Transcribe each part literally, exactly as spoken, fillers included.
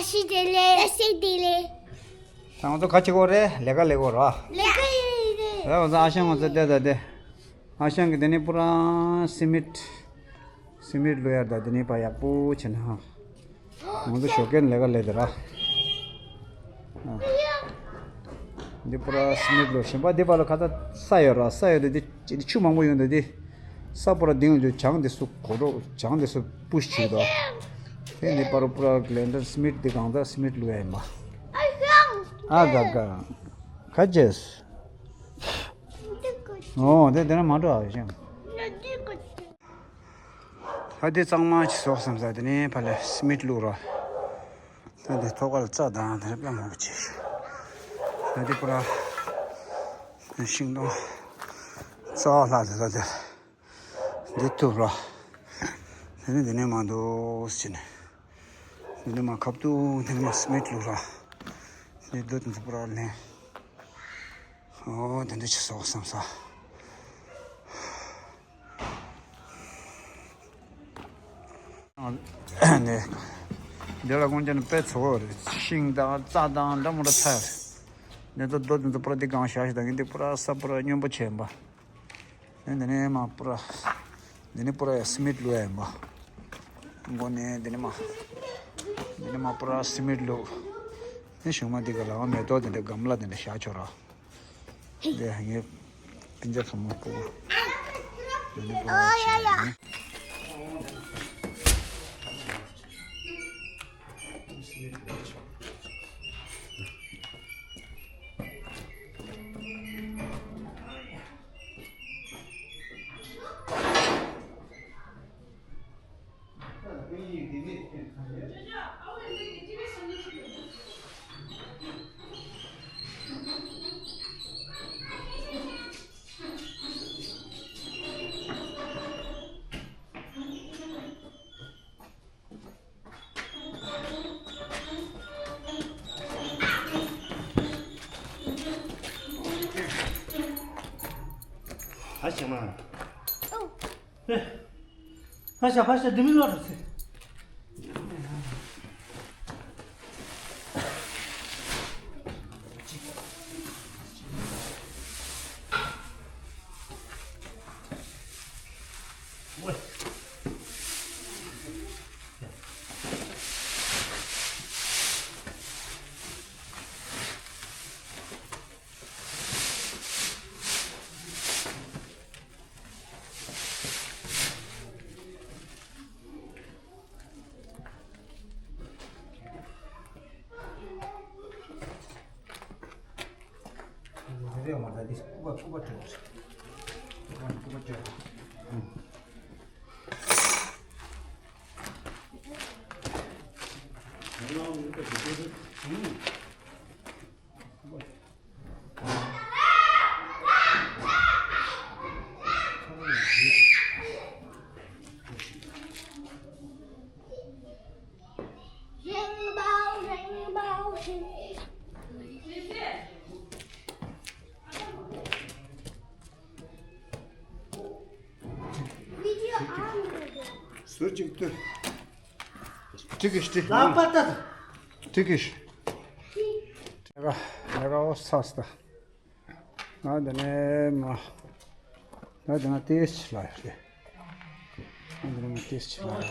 ཨ་ཤི་དེ་ལེ། ཨ་ཤི་དེ་ལེ། ད་ང་ཚོ་ག་བྱེད་དགོས་རེད། ལས་ཀ་ལས་དགོས་ར། ལས་ཀ་ལས་དགོས་རེད། ད་ང་ཚོ་ཨ་ཞང་ང་ཚོ་བསྡད་ད་དེ། ཨ་ཞང་གི་དེ་ནི་པུ་ར་སི་མིད། སི་མིད་བླུག་ཡར་ད་དེ་ནི་པ་ཡག་པོ་བྱེད་ན་ཧ། ང་ཚོ་ཞོགས་ཀས་ལས་ཀ་ལས་དེ་ར། ཨ། འདི་པུ་ར་སི་མིད་བླུག་གཞན་པ་འདི་པ་ལ་ཁ་ཚ་ས་ཡོད་ར། ས་ཡོད་དེ་འདི་ཆུ་མང་པོ་ཡོང་དེ་འདི། ས་པུ་ར་ལྡིང་ལ་ཇང་དེ་སུ་གོ་རོ་ཇང་དེ་སུ་པུཤ་བྱེད་དོ། དེ་འདི་པ་རུ་པུ་ར་གི་ལེན་ཌར་སི་མིད་འདི་གང་ཚ་སི་མིད་བླུག་ཡ་ཡིན་པ། ཨ་ག་ག་ག་ཅེས། ཨོ་དེ་དེ་ན་མ་འགྲོ་ཨ་ཞང་། ད་དེ་གཙང་མ་ཅིག་བཟོ་བསམ་ས་དེ་ནས་ཕ་ལ་སི་མིད་བླུག་རོགས། ད་དེ་ཐོག་ཁར་རྩྭ་དང་དེ་རེ་པ་མང་པོ་བྱས། ད་དེ་པུ་ར་ཤིང་སྡོང་རྩ་བ་ལྷག་དེ་ད་དེ་འདི་ཐུབ་རོགས། དེ་ནས་དེ་ནས་མ་འདུག་ཟེར་ནས། དེ་ནས་མ་ཁབ་ཏུ་དེ་ནས་མ་སི་མིད་བླུག་རོགས། དེ་འདི་འདི་པུ་ར་ལེན། ཨོ་དེ་འདྲ་ཅིག་བཟོ་བསམ་ས། ནས། འདི་ལ་ཀུན་ཀྱང་དཔེ་ཚོ་བོ་རེད། ཤིང་དང་རྩྭ་དང་འདྲ་མོ་འདྲ་ཚ་རེད། འདི་ཚོ་རྡོ་འདི་ཚོ་པུ་ར་འདི་གང་བཞག་ཞིག་དང་འདི་པུ་ར་ས་པུ་ར་སྙོམས་པོ་བྱས་པ། འདི་ནས་མ་པུ་ར། འདི་ནས་པུ་ར་ཡ་སི་མིད་བླུག་ཡ་ཡིན་པ། མགོ་ནས་འདི་ནས་མ། འདི་ནས་མ་པུ་ར་སི་མིད་བླུག་འདི་གཞུག་མ་འདི་ག་ལ་མེ་ཏོག་འདི་འདྲ་སྒམ་ལ་འདི་འདྲ་བཞག་ཆོག་ར། འདི་ངའི་སྤུན་ཀྱག་ཚང་མ་སྤུ་གུ། འདི་ནི་སྤུ་གུ་ཨོ་ཡ་ཡ། ཆེ། ཨ་ཞེ་མ། ཨོ། ཧེ། ཕ་ཤ་ཕ་ཤ་འདི་མི་ལོག་རོགས་ཟེར། ཟུར་གཅིག་ཏུ། ཏིག་གིས་ཏིག་ལག་པ་ལྟ་དང་། ཏིག་གིས། ལས་ཀ་ལས་ཀ་འོ་ཚ་སྟ། ང་འདི་ནས་མ། ང་འདི་ན་ཏེས་ཆི་ལ་ཡོད་རེད། ང་འདི་ན་མ་ཏེས་ཆི་ལ་ཡོད།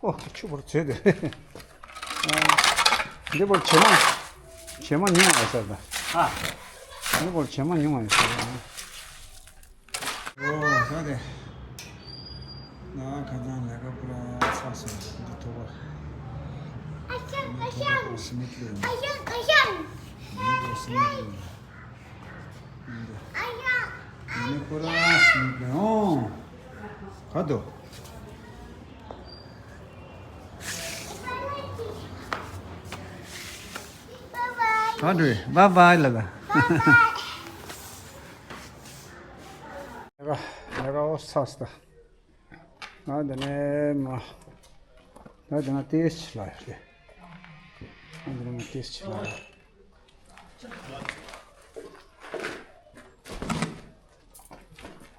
ཨོ་ཆུ་བོར་ཚོད་དེ། འདི་བོར་བྱེ་མ། བྱེ་མ་ཉུང་བ་ཟེར་ད། ཨ། འདི་བོར་བྱེ་མ་ཉུང་བ་ཟེར་ད། ཨོ་ད་དེ། ང་ཁ་སང་ལས་ཀ་པུ་ར་ཚ་སོང་འདི་ཐོག་པ། ཨ་ཞང་ཨ་ཞང་། སི་མིད་ལོས། ཨ་ཞང་ཨ་ཞང་། འདི་བོར་སི་མིད་ལོས། ཨ་ཞང་། ཨ་ཞང་། ཨ་ནི་པུ་ར་སི་མིད་ལོས་ཨོ། ག་དོ། གང་འགྲོ་ཡི། བཱའི་བཱའི་ལ་ལ། ལས་ཀ་ལས་ཀ་འོ་ཚ་སྟ། ང་འདི་ནས་མ། ང་འདི་ན་ཏེས་ཆི་ལ་ཡོད་རེད། ང་འདི་ན་མ་ཏེས་ཆི་ལ་ཡོད།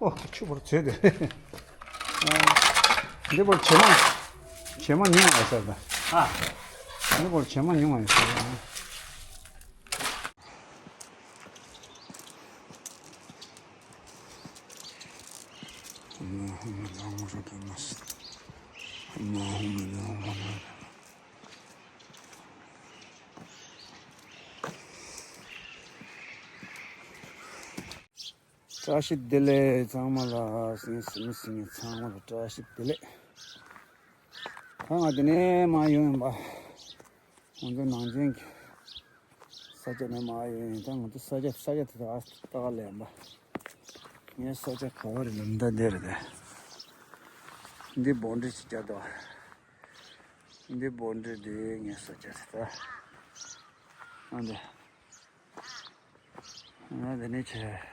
ཨོ་ཆུ་བོར་ཚོད་དེ། འདི་བར་བྱེ་མ། བྱེ་མ་ཉུང་བ་ཟེར་ད། ཨ། འདི་བར་བྱེ་མ་ཉུང་བ་ཟེར། བཀྲ་ཤིས་བདེ་ལེགས་ཚང་མ་ལ། སེམས་སེམས་སེམས་ཚང་མ་ལ་བཀྲ་ཤིས་བདེ་ལེགས། ད་ང་འདི་ནས་མར་ཡོང་ཡིན་པ། ང་ཚོ་ནང་ཆེན་གྱི་ས་ཆ་ནས་མར་ཡོང་ཡིན། ད་ང་ཚོ་ས་ཆ་ས་ཆ་དེ་དག་ལྟ་ག་ལ་ཡིན་པ། ངའི་ས་ཆ་ག་བ་རེད་ལབ་ན་ད་འདི་རེད་དེ། འདི་སྦོ་ཌར་ཅིག་བརྒྱབ་འདུག་འདི་སྦོ་ཌར་འདི་ངའི་ས་ཆ་རེད་ད། ཨ་འདི། ང་འདི་ནས་བྱས།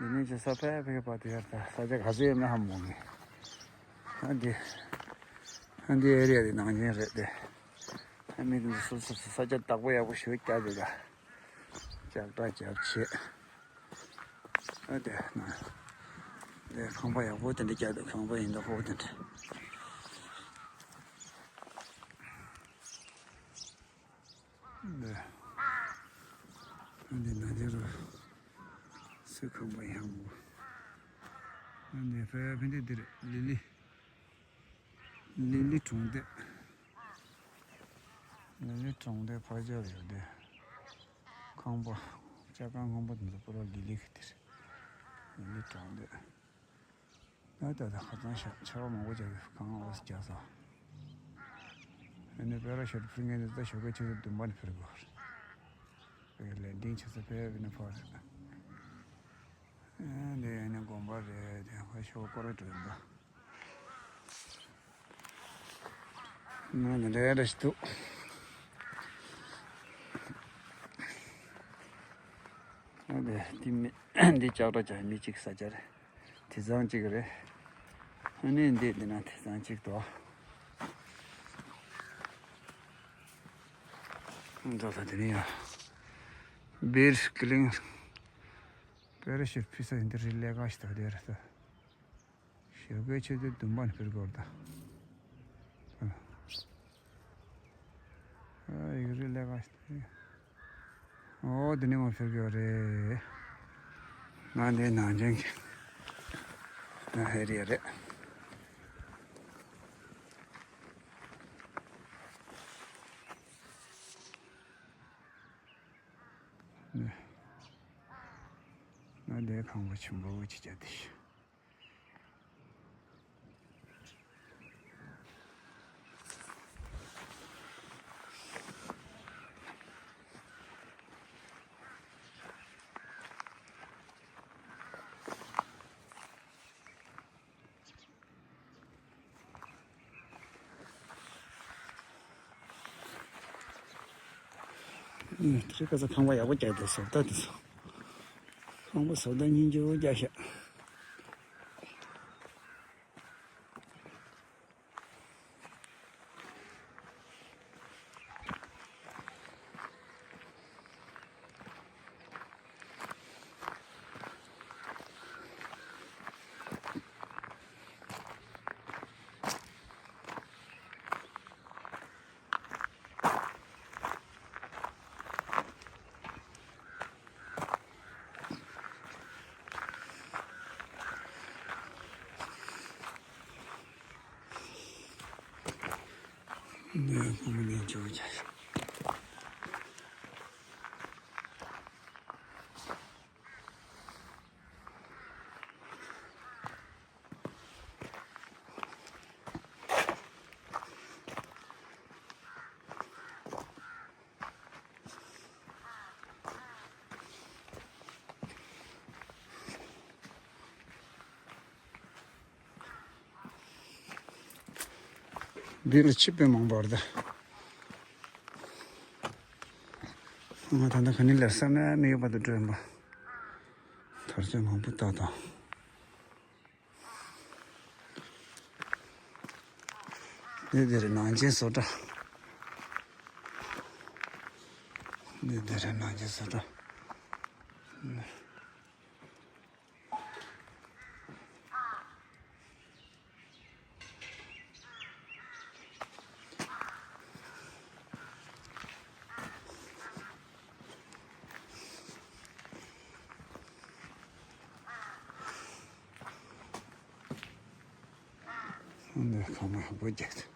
འདི་ནས་བྱས་ས་ཕལ་ཕལ་བར་དུ་ཡར་ད་ས་ཆ་ག་ཚོད་ཡོད་མེད་ཧ་མ་གོ་ངས། ཨ་འདི། ཨ་འདི་ཨེ་རི་ཡ་འདི་ནང་ཆེན་རེད་དེ། ཨ་མི་འདི་སོ་སོ་སོ་ས་ཆ་བདག་པོ་ཡག་པོ་ཞེ་པོ་རྒྱབ་འདུག་ད། ལྕགས་དྲ་རྒྱབ་བྱས། ཨ་དེ་ན། དེ་ཁང་པ་ཡག་པོ་དེ་འདྲ་རྒྱག་འདུག་ཁང་པ་ཡིན་ད་ཧོ་དེ་འདྲ། དེ། ཨ་འདི་ན་དེ་རུ། སུ་ཁང་པ་ཡག་པོ། ཨ་འདི་ཕེ་ཕེ་འདི་འདིར་ལི་ལི། ལི་ལི་གྲོང་སྡེ། ལི་ལི་གྲོང་སྡེ་ཕར་རྒྱབ་ཡོད་དེ། ཁང་པ། ལྕགས་ཁང་ཁང་པ་དེ་ཚོ་པུ་ར་ལི་ལི་གི་དེ་རེད། ལི་ལི་གྲོང་སྡེ། ད་ད་ད་ཁ་སང་ཞག་ཆར་པ་མང་པོ་རྒྱབ་ཡོད་གངས་འོག་རྒྱག་ས། ཨ་ནི་པེ་ར་ཤུཊ་འཕུར་མཁན་དེ་ད་ཞོགས་ཀའི་ཆུ་ཚོད་བདུན་པ་ནས་འཕུར་དགོས་རེད། ལེན་ཌིང་བྱེད་ས་ཕེབས་ནས་ཕར། ཨ་འདི་ཨ་ནི་དགོན་པ་རེད་དེ་ཁ་ཤོག་སྐོར་ར་འགྲོ་ཡིན་པ། ང་ནི་རེ་རེ་ཞིག་འདུག་ཨ་འདི་འདི་མི་འདི་ལྕགས་དྲ་ཅག་མི་གཅིག་ས་ཆ་རེད། དེ་ཚང་གཅིག་རེད། ཨ་ནི་འདི་འདི་ན་དེ་ཚང་གཅིག་འདུག་འདི་ལ་དེ་ནི་ཡ། བིར་ཀི་ལིང་། པེ་ར་ཤུཊ་འཕུར་ས་ཡིན་འདི་རི་ལས་ཀ་ཞིག་འདུག་དེ་རེད་ད། ཞོགས་ཀའི་ཆུ་ཚོད་བདུན་པ་ནས་འཕུར་དགོས་རེད་ད། ཨ་ཡིག་རིགས་ལས་ཀ་ཞིག་འདུག་ཨོ་དེ་ནས་མར་འཕུར་གྱི་ཡོད་རེད། ང་འདི་ནང་ཆེན་གྱི་ཨེ་རི་ཡ་རེད། ང་འདི་ཁང་པ་ཆེན་པོ་ཅིག་བརྒྱབ་བསྡད་ཤག་ཨུམ། དེ་རིང་ཁ་སང་ཁང་པ་ཡག་པོ་བརྒྱབ་འདུག་བཟོ་ལྟ་དེ་ཚོ། ཁང་པ་བཟོ་ལྟ་སྙིང་རྗེ་པོ་བརྒྱབ་ཤག་ནས་ཁོང་ནས་འཇོག་བྱ་ཞིང་། འདི་ལ་ཆུ་དཔེ་མང་པོ་རེད། ང་ད་ལྟ་ག་ནས་ལས་ས་ནས་མི་ཡོད་པ་དུ་འགྲོ་ཡིན་པ། དར་ལྕོག་མང་པོ་བཏགས་དང་། འདི་འདིར་ནང་ཆེན་བཟོ་གྲྭ། འདི་འདིར་ནང་ཆེན་བཟོ་གྲྭ། ནས་ཁང་མ་སྒོ་རྒྱག་ཐུབ།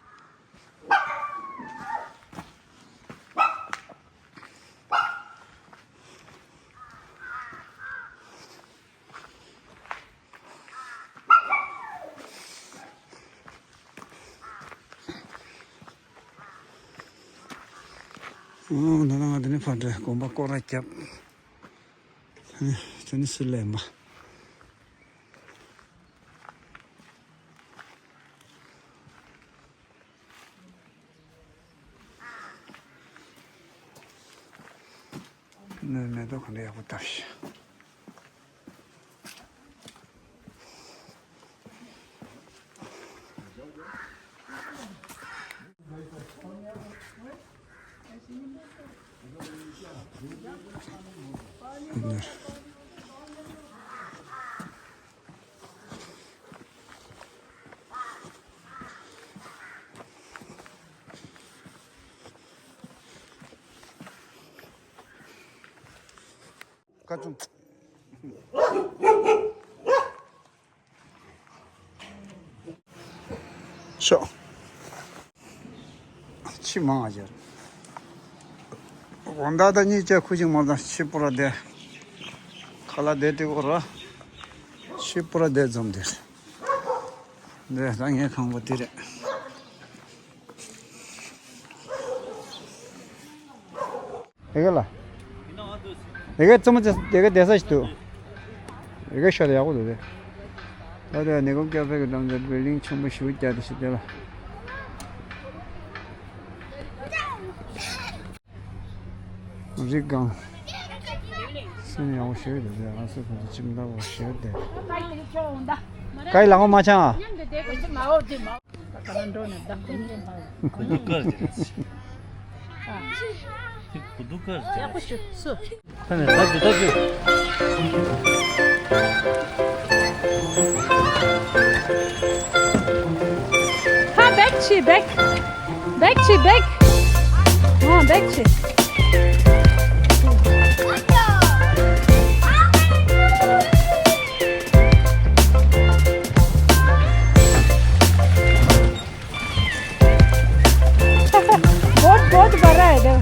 ཨོ། ད་ང་འདི་ནས་ཕར་འགྲོ། དགོན་པ་སྐོར་ར་བརྒྱབ། ད་ནི་ཕྱིར་ལེན་པ། ནི་མེ་ཏོག་ག་འདྲ་ཡག་པོ་བཏབ་ཤག་ཀ་ཅུང་ཤོག་ཕྱི་མང་བ་ཡོད། དགོང་དག་ད་གཉིད་ཅག་ཁུ་ཅིག་མ་བཏང་། ཕྱི་པོ་ར་བསྡད། ཁ་ལག་བསྡད་དུས་སྐོར་ར། ཕྱི་པོ་ར་བསྡད་འཛོམས་དེར། འདི་ད་ངའི་ཁང་པ་འདི་རེད། དེ་ག་ལ། དེ་ག་རྩེད་མོ་རྩེ། དེ་ག་བསྡད་ས་ཞིག་འདུག་དེ་ག་ཤོད་ཡག་པོ་འདུག་དེ། ད་དེ་ནི་ཀོང་ཀེ་ཧྥེ་གི་འགྲམ་དུ་བིལ་ཌིང་ཆེན་པོ་ཞིག་བརྒྱབ་དེ་ཞིག་དེ་ལ། རིག་གང་། སེམས་ཡག་པོ་ཞིག་འདུག་དེ། ཨ་སོ་ཁོང་ཚོ་ཁྱིམ་བདག་པོ་ཞིག་དེ། ཀའི་ལ་ངོ་མ་ཆང་ཨ། གུ་དུ་ཀར་ཅི་རེད། གུ་དུ་ཀར་ཅི་རེད། ཁ་ནས་ད་ཅི་ད་ཅི། ཧ། བེག་ཆི་བེག་བེག་ཆི་བེག་ཨ། བེག་ཆི། बहुत बहुत बड़ा है इधर।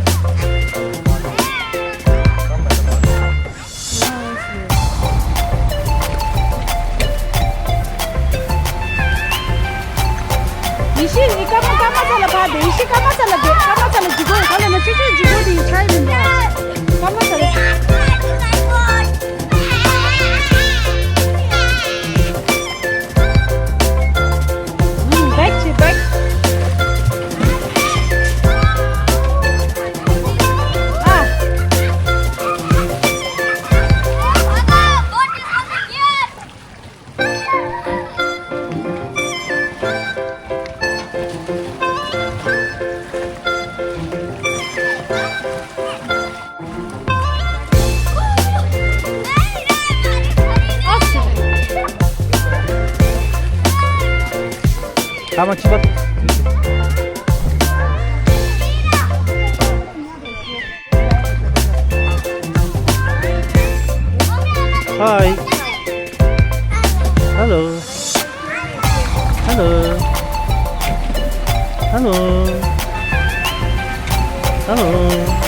ཡེ་ཤེས། ཨེ། ཀརྨ། ཀརྨ་ཚ་ལ་ཕར་སྡོད། ཡེ་ཤེས། ཀརྨ་ཚ་ལ་སྡོད། ཀརྨ་ཚ་ལ་ཅི་གོ་ག་ལ་ན་ཅི་ཅི་ཅི་གོ་དེ་ཡི་ཆ་ཡི་མིན་པ། ཀརྨ་ཚ་ལ། ཨུམ། བེག་ཆི་བེག་ཨ། ཐ་མ་ཕྱི་པ། Hi. Hello. Hello. Hello. Hello.